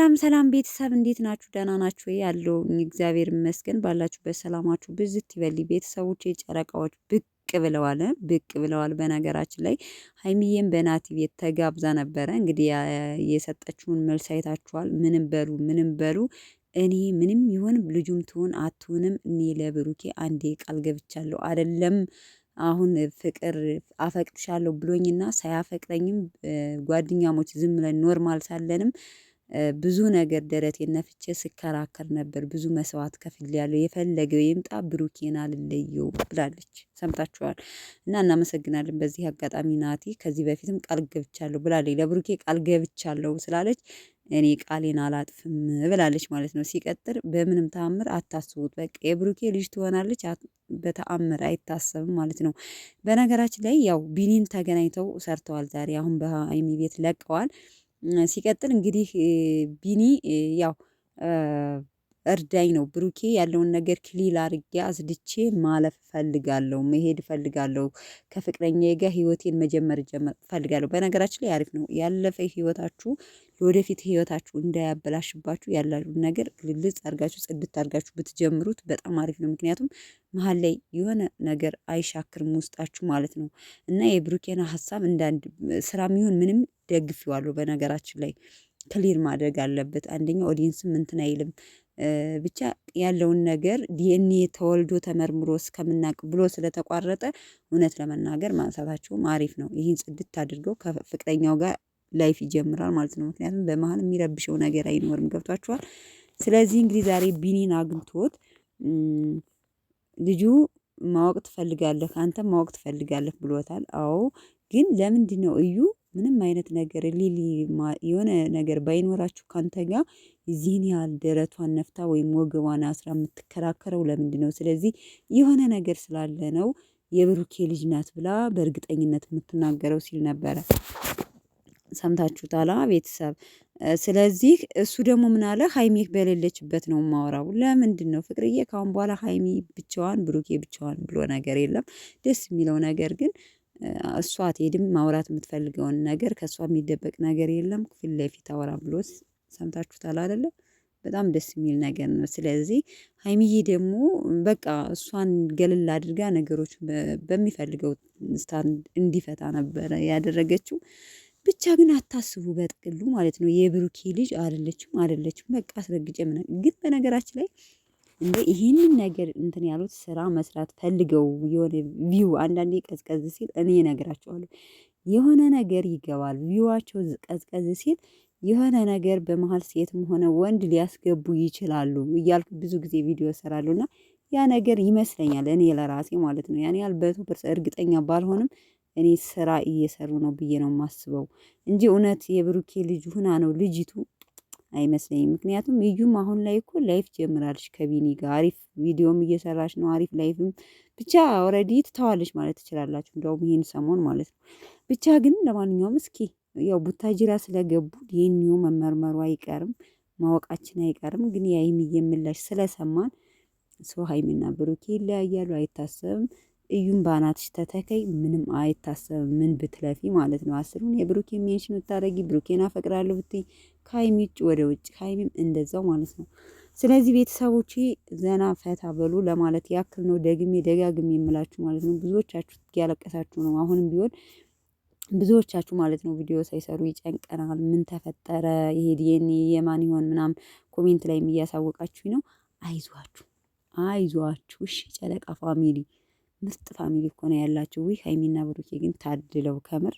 ሰላም ሰላም ቤተሰብ እንዴት ናችሁ? ደህና ናችሁ? ያለው እግዚአብሔር ይመስገን። ባላችሁበት ሰላማችሁ ብዝት ይበል። ቤተሰቦች የጨረቃዎች ብቅ ብለዋል፣ ብቅ ብለዋል። በነገራችን ላይ ሀይሚዬም በናቲ ቤት ተጋብዛ ነበረ። እንግዲህ የሰጠችውን መልስ አይታችኋል። ምንም በሉ ምንም በሉ እኔ ምንም ይሁን ልጁም ትሁን አትሁንም እኔ ለብሩኬ አንዴ ቃል ገብቻለሁ አይደለም አሁን ፍቅር አፈቅርሻለሁ ብሎኝና ሳያፈቅረኝም ጓደኛሞች ዝም ብለን normal ሳለንም ብዙ ነገር ደረቴን ነፍቼ ስከራከር ነበር። ብዙ መስዋዕት ከፍያለሁ። የፈለገው ይምጣ ብሩኬን አልለየው ብላለች። ሰምታችኋል። እና እናመሰግናለን። በዚህ አጋጣሚ ናቲ ከዚህ በፊትም ቃል ገብቻለሁ ብላለች። ለብሩኬ ቃል ገብቻለሁ ስላለች እኔ ቃሌን አላጥፍም ብላለች ማለት ነው። ሲቀጥል በምንም ተአምር አታስቡት። በቃ የብሩኬ ልጅ ትሆናለች፣ በተአምር አይታሰብም ማለት ነው። በነገራችን ላይ ያው ቢኒን ተገናኝተው ሰርተዋል ዛሬ። አሁን በሀይሚ ቤት ለቀዋል። ሲቀጥል እንግዲህ ቢኒ ያው እርዳኝ ነው ብሩኬ ያለውን ነገር clear አርጌ አጽድቼ ማለፍ እፈልጋለሁ፣ መሄድ እፈልጋለሁ፣ ከፍቅረኛዬ ጋር ህይወቴን መጀመር እፈልጋለሁ። በነገራችን ላይ አሪፍ ነው ያለፈ ህይወታችሁ ለወደፊት ህይወታችሁ እንዳያበላሽባችሁ ያላችሁ ነገር ግልጽ አርጋችሁ ጽድት አርጋችሁ ብትጀምሩት በጣም አሪፍ ነው። ምክንያቱም መሀል ላይ የሆነ ነገር አይሻክርም ውስጣችሁ ማለት ነው። እና የብሩኬን ሀሳብ እንዳንድ ስራ የሚሆን ምንም ደግፌዋለሁ። በነገራችን ላይ clear ማድረግ አለበት። አንደኛ audience ም እንትን አይልም። ብቻ ያለውን ነገር ዲኤንኤ ተወልዶ ተመርምሮ እስከምናቅ ብሎ ስለተቋረጠ እውነት ለመናገር ማንሳታቸውም አሪፍ ነው። ይህን ጽድት አድርገው ከፍቅረኛው ጋር life ይጀምራል ማለት ነው። ምክንያቱም በመሀል የሚረብሸው ነገር አይኖርም። ገብቷችኋል? ስለዚህ እንግዲህ ዛሬ ቢኒን አግኝቶት ልጁ ማወቅ ትፈልጋለህ፣ አንተም ማወቅ ትፈልጋለህ ብሎታል። አዎ ግን ለምንድን ነው እዩ ምንም አይነት ነገር ሊሊ የሆነ ነገር ባይኖራችሁ ካንተ ጋር የዚህን ያህል ደረቷን ነፍታ ወይም ወገቧን አስራ የምትከራከረው ለምንድን ነው? ስለዚህ የሆነ ነገር ስላለ ነው የብሩኬ ልጅ ናት ብላ በእርግጠኝነት የምትናገረው ሲል ነበረ። ሰምታችሁታላ ቤተሰብ። ስለዚህ እሱ ደግሞ ምን አለ፣ ሀይሚ በሌለችበት ነው የማወራው። ለምንድን ነው ፍቅርዬ፣ ካሁን በኋላ ሀይሚ ብቻዋን ብሩኬ ብቻዋን ብሎ ነገር የለም። ደስ የሚለው ነገር ግን እሷ አትሄድም። ማውራት የምትፈልገውን ነገር ከእሷ የሚደበቅ ነገር የለም። ፊት ለፊት አወራ ብሎ ሰምታችሁታል አይደለ? በጣም ደስ የሚል ነገር ነው። ስለዚህ ሀይሚዬ ደግሞ በቃ እሷን ገለል አድርጋ ነገሮች በሚፈልገው stand እንዲፈታ ነበረ ያደረገችው። ብቻ ግን አታስቡ፣ በጥቅሉ ማለት ነው የብሩኬ ልጅ አይደለችም፣ አይደለችም። በቃ አስረግጬ ግን በነገራችን ላይ እንደ ይህንን ነገር እንትን ያሉት ስራ መስራት ፈልገው የሆነ view አንዳንዴ ቀዝቀዝ ሲል እኔ እነግራቸዋለሁ የሆነ ነገር ይገባል። view ዋቸው ቀዝቀዝ ሲል የሆነ ነገር በመሀል ሴትም ሆነ ወንድ ሊያስገቡ ይችላሉ እያልኩ ብዙ ጊዜ ቪዲዮ እሰራለሁ እና ያ ነገር ይመስለኛል እኔ ለራሴ ማለት ነው። ያን ያህል 100% እርግጠኛ ባልሆንም እኔ ስራ እየሰሩ ነው ብዬ ነው የማስበው እንጂ እውነት የብሩኬ ልጅ ሁና ነው ልጅቱ አይመስለኝም። ምክንያቱም እዩም አሁን ላይ እኮ life ጀምራለች ከቢኒ ጋር አሪፍ ቪዲዮም እየሰራች ነው። አሪፍ life ም ብቻ already ትተዋለች ማለት ትችላላችሁ። እንደውም ይሄን ሰሞን ማለት ነው። ብቻ ግን ለማንኛውም እስኪ ያው ቡታጅራ ስለገቡ ዲኤንኤው መመርመሩ አይቀርም ማወቃችን አይቀርም። ግን የሀይሚዬ ምላሽ ስለሰማን ሰው ሀይሚና ብሩኬ ይለያያሉ አይታሰብም። እዩም ባናትሽ ተተከይ ምንም አይታሰብም። ምን ብትለፊ ማለት ነው። አስሩን የብሩኬ mention ብታረጊ ብሩኬን አፈቅራለሁ ብትይ ከሀይሚ ውጭ ወደ ውጭ ሀይሚም እንደዛው ማለት ነው። ስለዚህ ቤተሰቦቼ ዘና ፈታ በሉ ለማለት ያክል ነው። ደግሜ ደጋግሜ የምላችሁ ማለት ነው። ብዙዎቻችሁ ያለቀሳችሁ ነው። አሁንም ቢሆን ብዙዎቻችሁ ማለት ነው ቪዲዮ ሳይሰሩ ይጨንቀናል፣ ምን ተፈጠረ፣ ይሄ ዲኤንኤ የማን ይሆን ምናምን comment ላይ እያሳወቃችሁ ነው። አይዟችሁ፣ አይዟችሁ። እሺ ጨረቃ family ምርጥ family እኮ ነው ያላችሁ። ውይ ሀይሚና ብሩኬ ግን ታድለው ከምር።